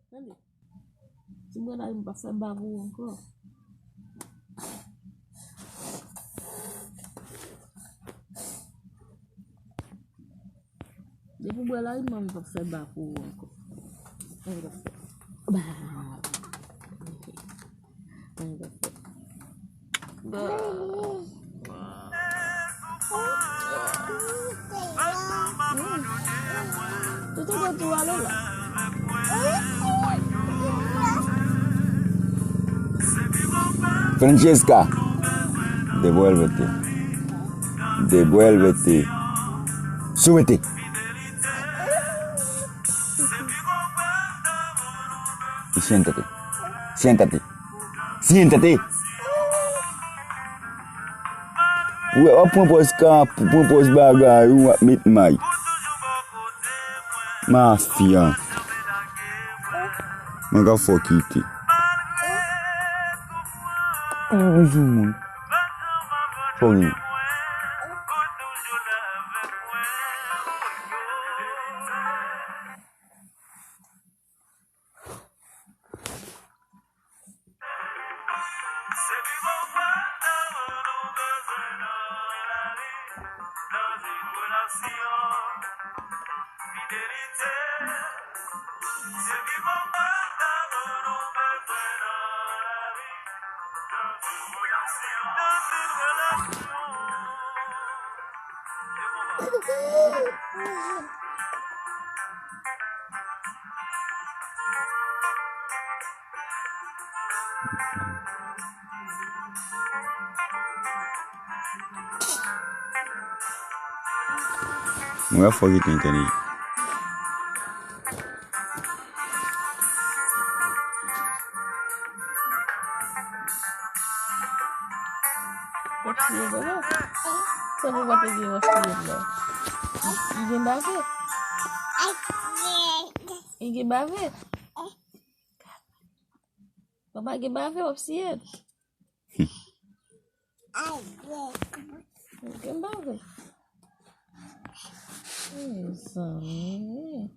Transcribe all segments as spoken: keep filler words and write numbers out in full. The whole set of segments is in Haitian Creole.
Tande. Ti bwè la, m pa fè ba pou ou ankò. Depi w bwè lariman, m p ap fè ba pou ou ankò. Ann fè. Ba. Ann fè. Ba. Tout an tou ale la. Francesca. Debwèl vete. Debwèl vete. Sou vete. Siéntate. Siéntate. Siéntate. Ou w ap pran pòz ka, pran pòz bagay, ou w ap met may. Mafya. Mwen ka fò kite. Ou soumoun. Fò gen. Mwen fò kite entènèt. Wòf siyèt la. Sa pou pa te gen wòf siyèt la. Li gen bave. Li gen bave. Papa gen bave, wòf siyèt. Li gen bave. Mezanmi.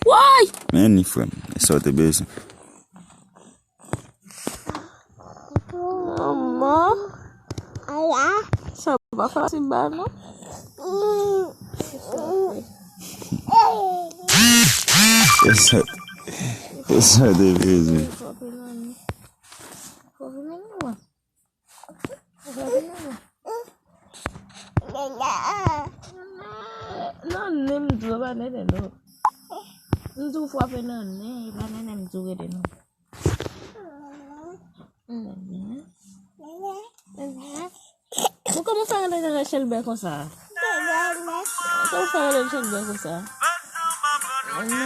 Woy! Men ni frè m, e sa w te bezwen. Pa fè ti ba non. E sa, e sa te bezwen. Nan nen m di w pa nan nen non. M di w frape nan nen, e pa nan nen m di w rele non. Nan nen. Nan nen. Bon, kòman w fè rele nan chèlbè konsa? Kòman w fè rele nan chèlbè konsa? Nan nen.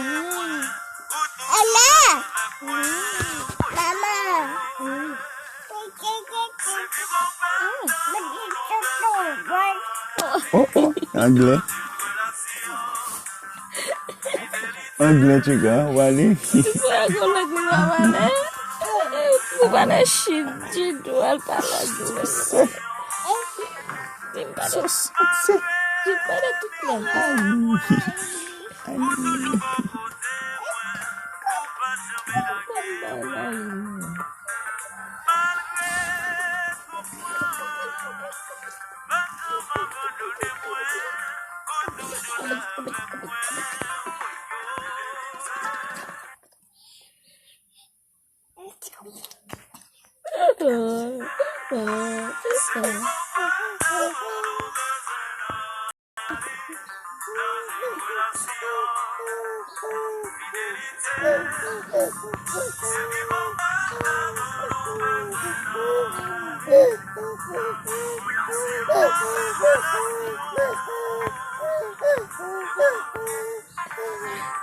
Nan nen. Manman. Oh, oh, anglè. Anglè, tchika, wale. Se anglè ki pa pale. Ou pale chit, chit, ou al pale anglè. Li pale, li pale tout lang. Ay. Ay.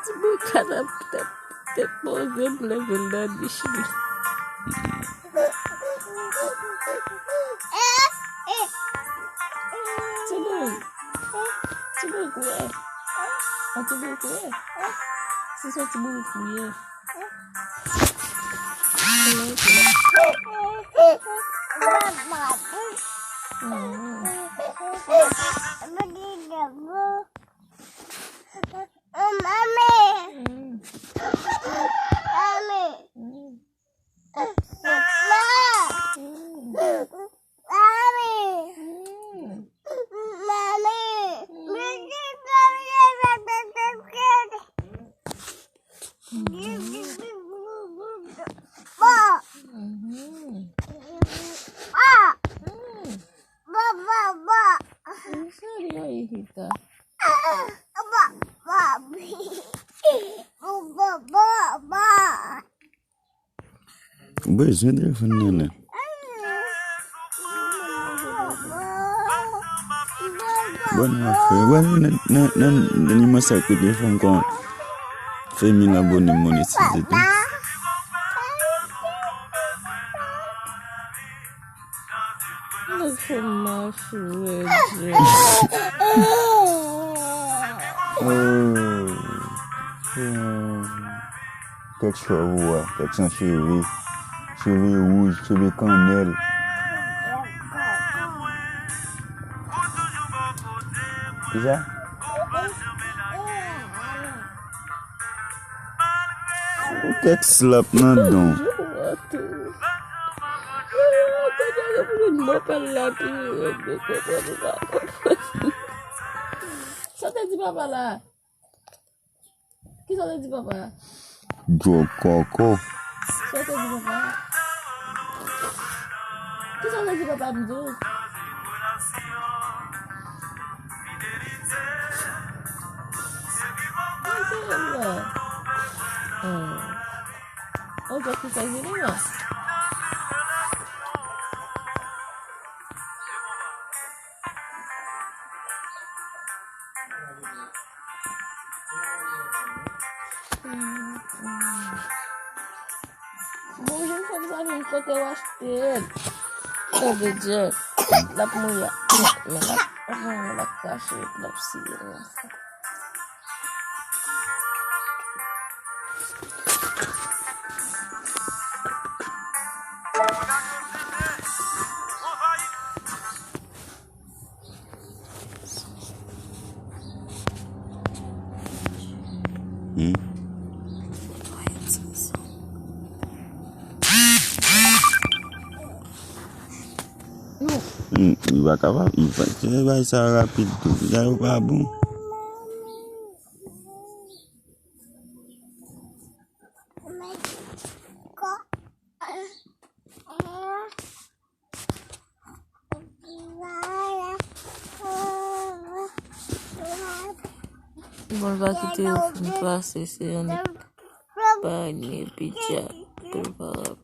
Ti bout sa t ap, t ap, t ap pran grenn lè vin nan dich li. Ti bout. Ti bout, kouyè. An ti bout, kouyè. Se sa ti bout, kouyè. Ou bezwen telefòn nan la. Bon, nan fè. Wè, nan, nan, nan, nan nimewo sa kote fè m kon fè mil abone monetize tou. Nèg fè m mache rèd. Oh. Hmm. Tèt chòv ou a, tèt san cheve, cheve wouj, cheve kannèl. Kisa? Ou tèt slap nan don. Sa te di papa la? Kisa w te di papa? Djòl kòkò. Kisa w te di papa? Kisa w te di papa m di w? Kisa w te di papa? Hmm. On djòl ki fè vini la. Bonjou, fanm zanmi m, kote w achte l? Tande Djòl, l ap mouri ak tèt, men l ap, men l ap krache, l ap siye l. Hmm? Hmm, li pa kapab, li pa, se bay sa rapid tou. Sa yo pa bon. Bon, l va kite yo fin pase, se yon pa gen pidja pou l pa rap.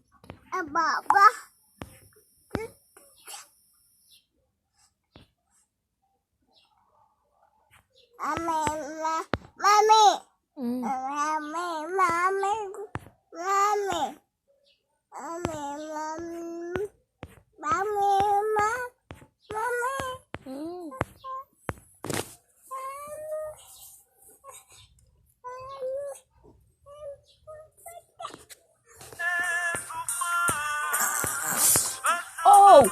Mami, mami, mami, mami, mami. Oh!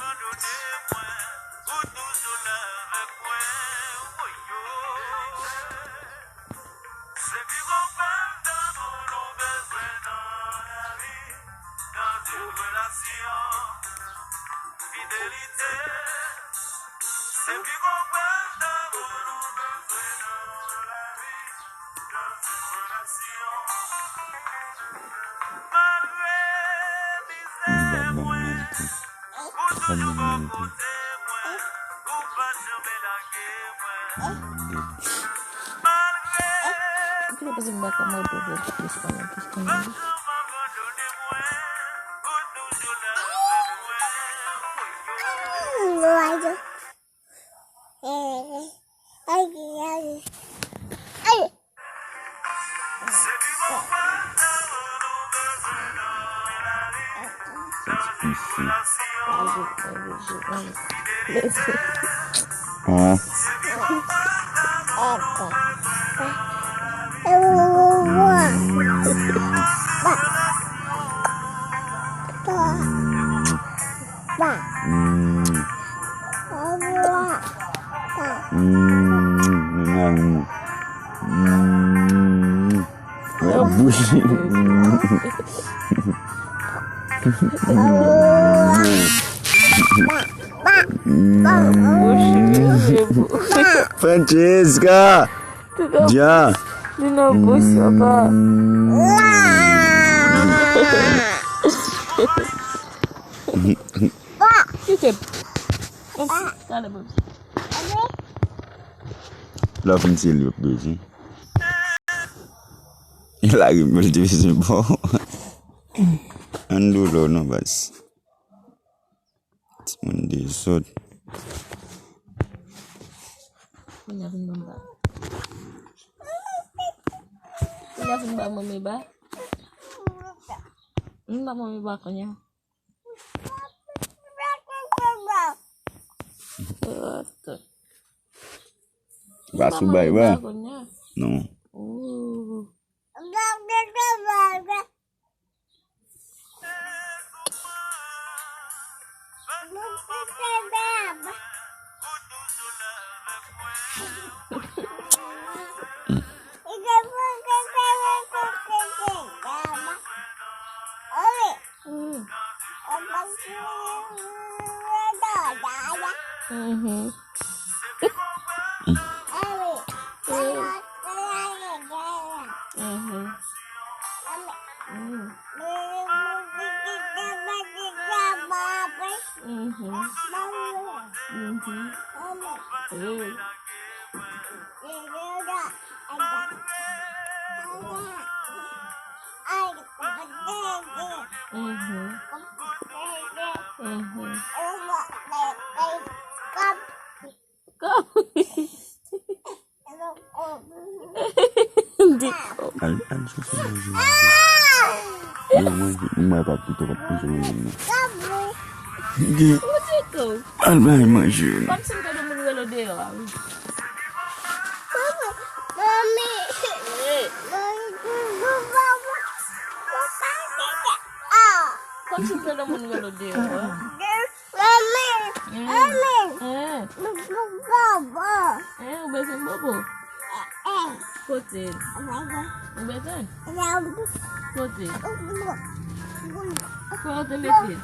Francesca! Dja! Li nan bouch, papa. Kite. Gade, bouch. Lè w fin tiye l, yo bezwen. Lage m, yo bezwen bon. Ann dolo non, baz. Timoun dezòd. Kounye a vin ban m ba. Kounye a vin ba manmi ba. Vin ba manmi ba kounye a. Ba sou bay ba. Non. Mhm. Mhm. Mhm. Mhm. Mhm. Mhm. Mhm. Mhm. Al, al chèche manje. Mwen, mwen, mwen pa pito k ap manje manje m nan. Al bay manje yo. Kòmsi m tande moun rele w deyò a, wi. Manmi. Hey. Kòmsi m tande moun rele w deyò a. Manmi, manmi. Hein. Bobo. Hein, ou bezwen bobo? Kote? Ou bezwen? Kote? Kote w te mete?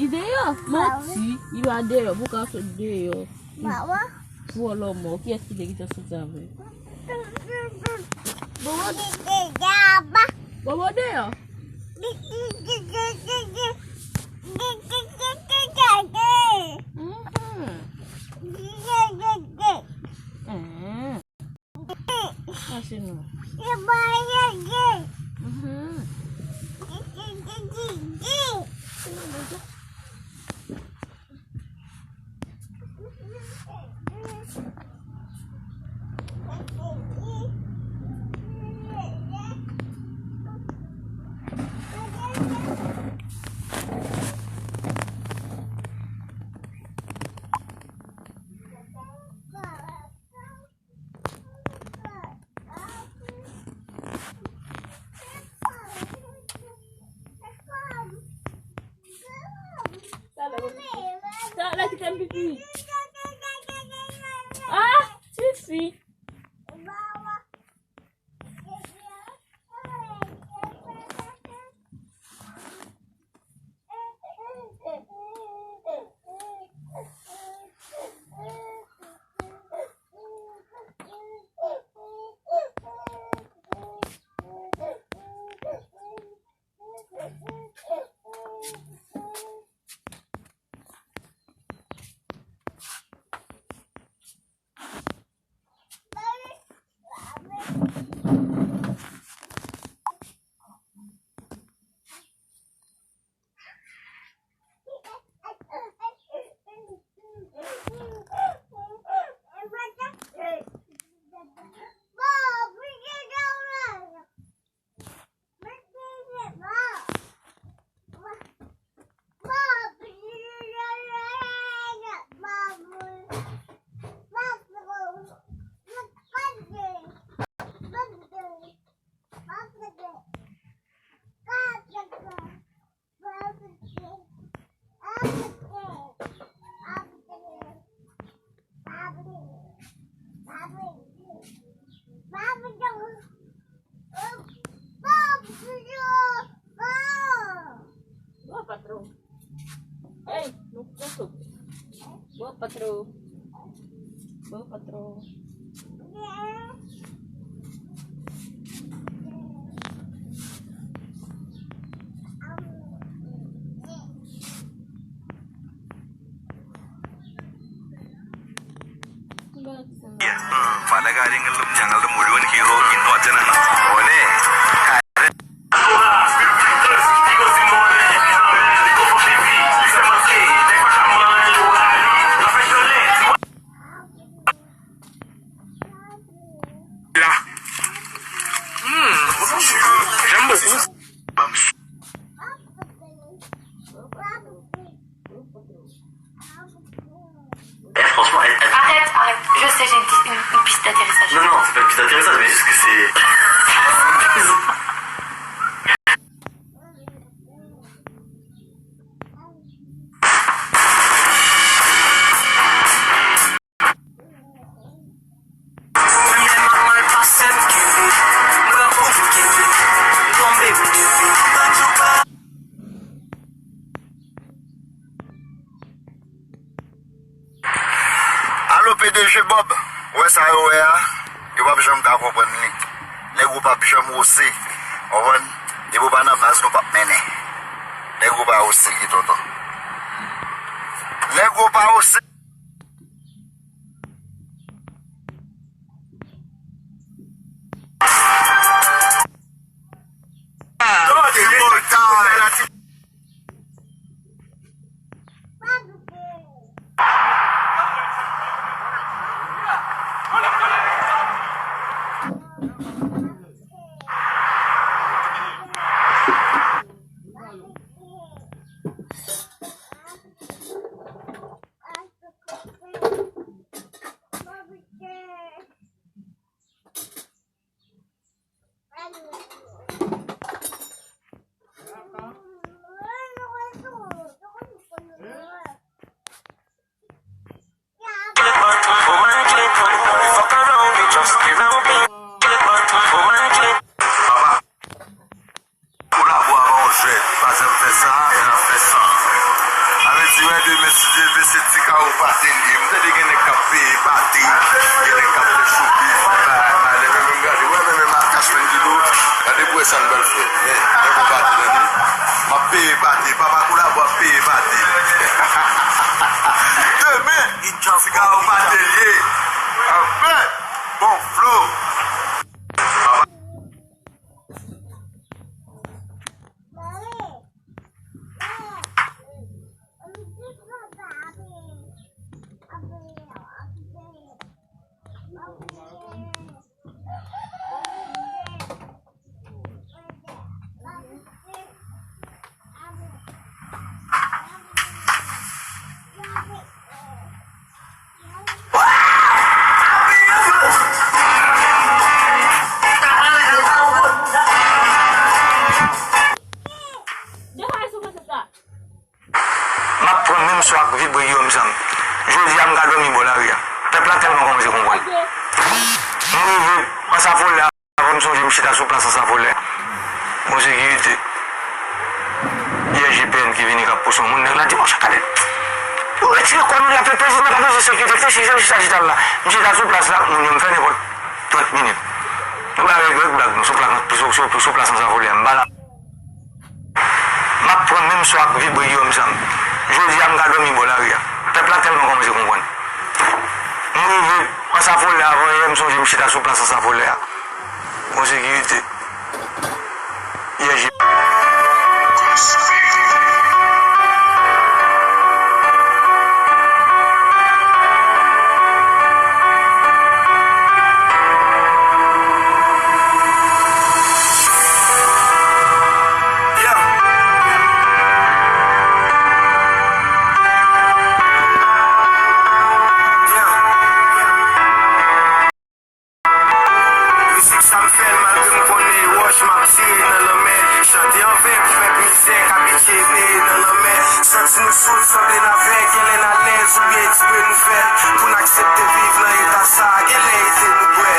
Li deyò? Manti. Li pa deyò. Pou ka sot deyò. Vòlò mò. Kiyès ki te gentan soti avè l? Bobo. Bobo deyò. Mhm. Mhm. Mache nou. Mhm. Sa la, sa la, kite m pipi. Ah, Fifi. Bon, patron. Hey, nou konso. Bon, patron. Bon, patron. Pada galing ng loob niya, ng loob mo yun, hero, in what's in ano. Ole. La. Hmm. J'aime beaucoup. Arrête, arrête. Je sais, j'ai une, une- une piste d'atterrissage. Non, non, c'est pas une piste d'atterrissage, mais juste que c'est. Alo, P D G Bob, ou wè sa yo wè a? Yo p ap janm ka konprann li. Nèg ou p ap janm ose, konprann? Depi w pa nan baz, nou p ap mennen. Nèg ou pa ose li, tonton. Nèg ou pa ose. Kolabo avan w jwèt, pa janm fè sa, e n ap fè sa. Sa vle di, wè, demen, si Dye vle, se ti kawo pate l ye. M tande gen nèg k ap peye pate, gen nèg k ap fè showbiz, bay, bay, lè men, men, gade, wè, men, men, Cash Money Dodo, gade pou wè sa n pral fè. Men, men, bon pate, tande. M ap peye pate, papa kolabo ap peye pate. Demen, ti kawo pate l ye. Anfen, bon flow. M ap pran menm son ak vibre Guillaume Sam. Jodi a, m ka dòmi bò lari a. Pèp la tèlman kòmanse konprann. M rive Anse Affolay a, avan m sonje m chita sou plas Anse Affolay. Bon sekirite. I G P N ki vini k ap pouse yon moun, nèg la di, "Monchè, gade. Yo retire kò nou la, pèp prezidan ka bezwen sekirite, te chita, chita, chita la." M chita sou plas la, moun yo, m fè nenpòt trant minit. Nou pa règle blag nou, sou plas, sou, sou, sou plas Anse Affolay a, m pa la. M ap pran menm son ak vibre Guillaume Sam. Jodi a, m ka dòmi bò lari a. Pèp la tèlman kòmanse konprann. M rive Anse Affolay avan yè, m sonje m chita sou plas Anse Affolay a. Bon sekirite. I G P N. Mizik sa m fè l malgre m konnen e wòch m ap tire nan lanmè. Chante anven pou pèp mizè k abitye neye nan lanmè. Santi nou sou l sanble n avèg, genlè n alèz oubyen eksprè nou fè l. Pou n aksepte viv nan eta sa a, genlè ete nou bwè.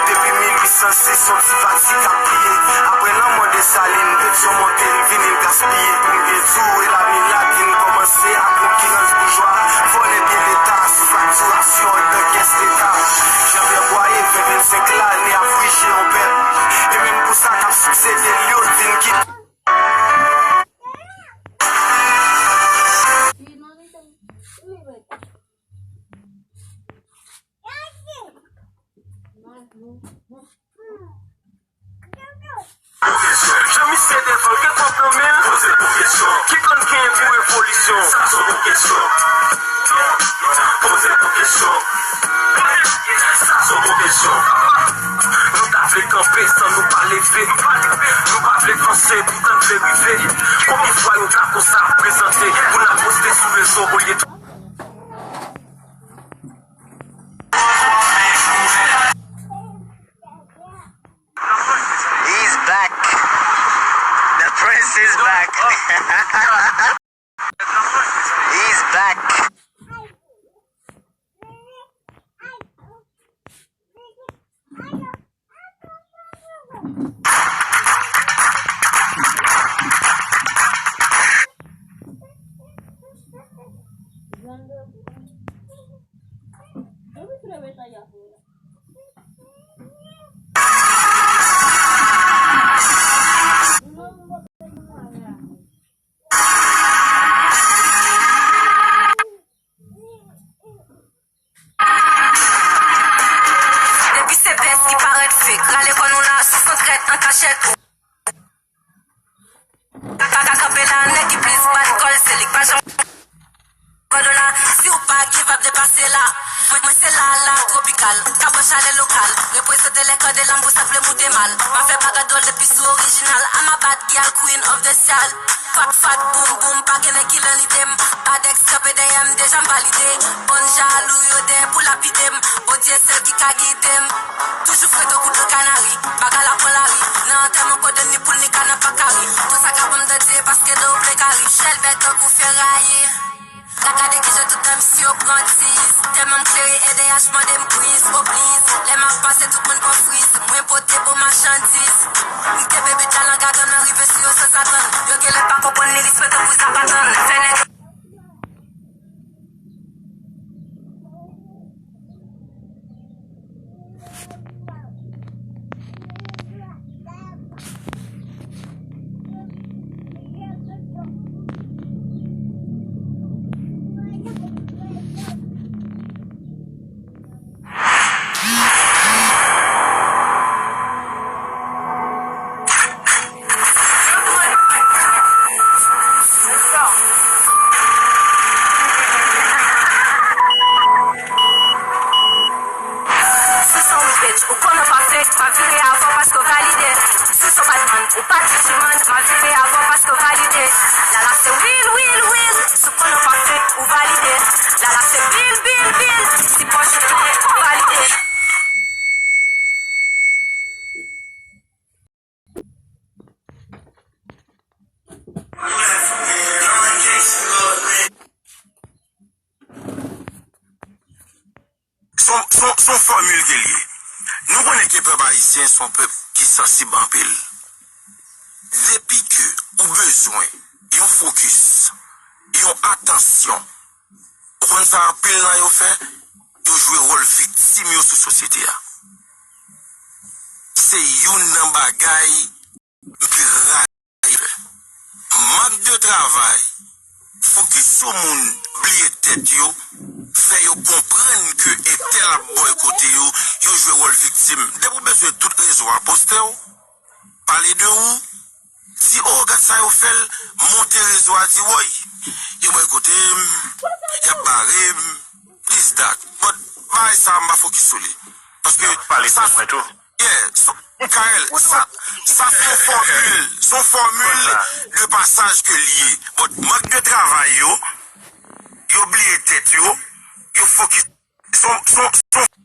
Depi mil uit san sis, yon ti pati k ap pliye. Apre lanmò Desalin, Petyon monte, n vini l gaspiye. Pou m byen di w, e la milad vin kòmanse ak konkirans boujwa. Vòlè byen leta, sou faktirasyon, anndan kès leta. Jan Pierre Boyer, ven vennsenk lane ap frije yon pèp. E menm pou sa k ap siksede l yo, l vin kite. Jan misye devan l gen kòb nan men l. Poze pou kesyon. Ki konn genyen pou revolisyon? Sa se yon bon kesyon. Poze pou kesyon. Sa se yon bon kesyon. Nou ta vle kanpe san nou pa leve. Nou pa vle vanse pou tann vle rive. Konbyen fwa yo ta konsa prezante? Pou n ap poste sou rezo olye He's back. The prince is back. He's back. Depi se bèf ki parèt fake, rale kò nou la, sou son trèt an kachèt. Pa ka kanpe la, nèg ki plis bat kòl, se li k pa janm kòdona. Si w pa gen vayb, depase la. Mwen, mwen se la, la, tropikal. Ka pran chalè lokal. Reprezante lè kande lanm pou sa k vle moute mal. Pa fè baga dwòl depi sou orijinal. I'm a bad girl, queen of the style. Fat, fat, boom, boom, pa gen nèg ki nan lide m. Padex kanpe dèyè m, deja m valide. Bann jalou yo dèyè pou lapide m. Bondye sèl ki ka gide m. Toujou fre tankou dlo kanari. Bagay la pran lari. Nan antèman kodenn ni poul ni kana pa ka ri. Tout sa ka ban m danje paske do w vle kari. Chèlbè tankou feraye. Gade kijan tout tan misye yo pran tis. Tèlman m klere, E D H mande m priz, o pliz. Lè m ap pase, tout moun pran friz. Mwen pote bon machandiz. M kenbe bit la nan gagann, mwen rive sou yo san sa tann. Yo genlè pa konprann liris mwen tankou Zapatan. Fè nèg Pèp ayisyen se yon pèp ki sansib anpil. Depi ke ou bezwen yon fokis, yon atansyon, ou konn sa anpil nan yo fè? Yo jwe wòl viktim yo sou sosyete a. Se youn nan bagay m pi rayi fè. Mank de travay, fokis sou moun, bliye tèt yo, fè yo konprann ke entèl ap bòykote yo, yo jwe wòl viktim. Depi w bezwen tout rezo a, poste w, pale de ou, di, "O, gad sa yo fè l," monte rezo a, di, "Woy, yo bòykote m, y ap bare m, this, that." But bagay sa, m pa fokis sou li. Paske Pale pou mwen tou. Yeah, so, Karel, sa, sa se yon fòmil, se yon fòmil de pasaj ke l ye. But mank de travay yo, yo bliye tèt yo, yo fokis. Se yon, se yon, se yon